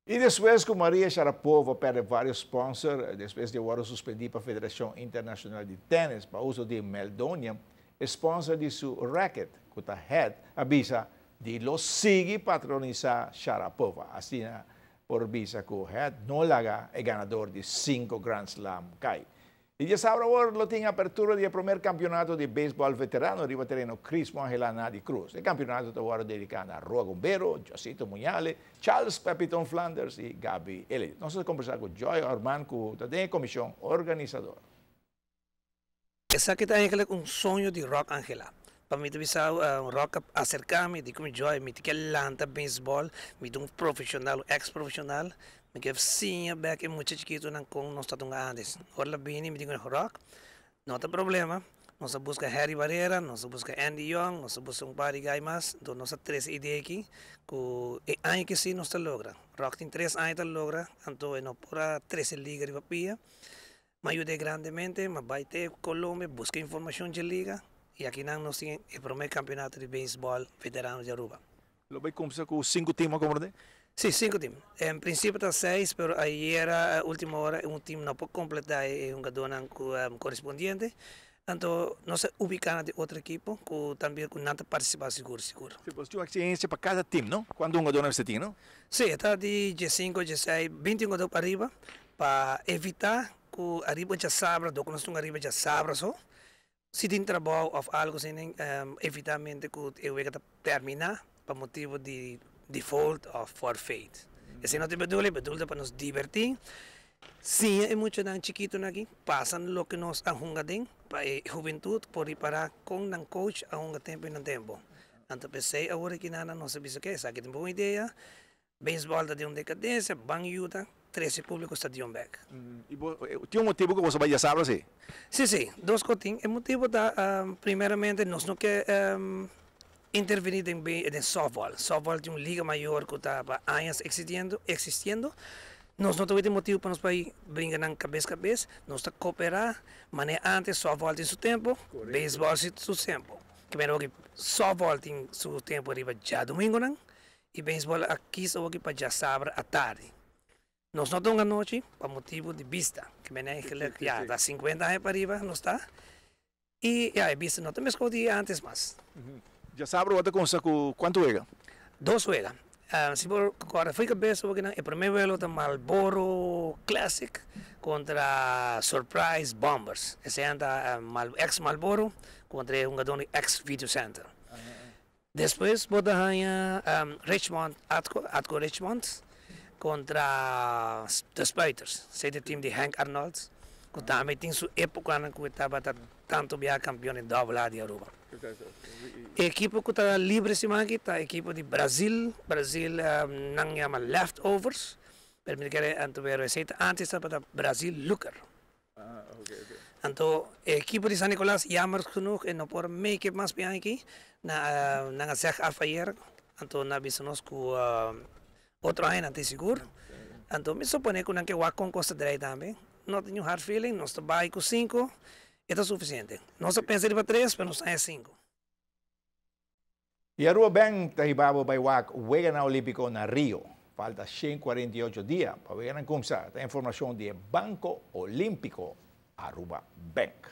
Y despues cu Maria Sharapova perde varios sponsor, despues di a wordo suspendi pa Federacion Internacional di Tennis pa uso di meldonium, e sponsor di su racket, cu ta Head, a bisa di lo sigui patronisa Sharapova. Asina por bisa cu Head no laga e ganador di cinco Grand Slam cay. Y diasabra awor lo tin apertura di e promer campeonato di baseball veterano riba tereno Crismo Angela Nadi Cruz. E campeonato ta worde dedica na Roa Gombero, Josito Muñale, Charles Pepiton Flanders y Gaby Elliott. Nos a combersa cu Joy Orman cu ta den e comision organisador. Esaki ta eigenlijk un soño di Rock Angela. Pa mi ta bisa Rock a acerca mi, di cu mi Joy mi ta kier lanta baseball, mi ta un profesional, un ex profesional, Mi ke siña bek e mucha chikitonan kon nos ta tunga antes. Ora el a bini mi di ku Rock, no ta problema, nos a buska Harry Barrera, nos a buska Andy Young, nos a buska un par di guy mas, enton nos a trese idea aki ku e aña ki si nos ta logra. Rock tin tres aña ta logra, anto e no por a trese liga riba pia. Mi a yuda e grandemente, mi a bai te Colombia buska informashon dje liga i akinan nos tin e prome kampeonato di beisbòl veterano di Aruba. Lo bai kumsa ku sinku tim a komprende? Si, sinku tim. En prinsipio ta seis, pero ayera ultimo ora un tim no por kompletá e hungadónan ku korespondiente. Anto nos a ubiká nan den otro ekipo ku tambe ku nan ta partisipá sigur sigur. Si, pues tin un eksigensia pa kada tim, no? Kuantu hungadónan mester tin, no? Si, e ta di diesinku, dieseis, binti hungadó pa ariba pa evitá ku ariba djasabra, dor ku nos ta hunga ariba djasabra so, Si tin trabou of algo asina evitamente cu e wega ta termina pa motibo di default of forfeit. Esey no ta e bedoel, e bedoel ta pa nos diverti, siña e muchanan chikitonan aki, pasa loke nos a hunga den pa e hubentud por ripara con nan coach a hunga tempo y nan tempo. Anto p'esey awor aki nan nos a bisa ok esaki ta un bon idea. Beisbòl ta den un dekadensia, ban yuda trese públiko stadion bèk. I bo tin un motibu ku boso bai djasabra si? Sí, sí, dos kos tin. E motibu ta, primeramente nos no ke intervení den den sòftbòl. Sòftbòl tin un liga mayor ku ta pa añas eksistiendo, eksistiendo. Nos no ta wete motibu pa nos bai bringa nan kabes kabes. Nos ta koperá manera antes sòftbòl tin su tempu, beisbòl su tempu. Kimen oki sòftbòl tin su tempu riba djadumingunan I beisbòl a kis oki pa djasabra atardi. Nos no ta un anochi pa motibu di bista, ke men eigenlijk ya ta sinkuenta aña pariba nos ta, i ya e bista no ta meskos di antes mas. Djasabra bo ta kumsa ku kuantu wega? Dos wega. Si bo kòrda fo'i kabes okinan e promé wega lo ta Marlboro Classic kontra Surprise Bombers. Esei ta ex Marlboro kontra e hungadó di ex Video Center. Despues bo ta haña Richmond Atco, Atco Richmond kontra De Spuiters. Esei ta e team di Henk Arnold ku tambe tin su epokanan ku e tabata tantu biaha kampion di Double A di Aruba. E ekipo ku ta libre siman aki ta ekipo di Brazil, Brazil nan yama Leftovers, pero mi ta kere anto pero esei ta antes tabata Brazil Looker. Anto e ekipo di San Nicolas jammer genoeg e no por make it mas biaha aki. Nan a zeg af ayer, anto nan a bisa nos ku otro aña nan ta sigur. Anto mi supone ku nan ke wak kon kos ta drai tambe. No tin niun hard feeling, nos ta bai ku sinku, e ta sufisiente. Nos a pensa riba tres, pero nos ta haña sinku. E Aruba Bank ta hiba bo bai wak Weganan Olímpiko na Rio. Falta 148 dia pa weganan kumsa, ta informashon di e Banko Olímpiko Aruba Bank.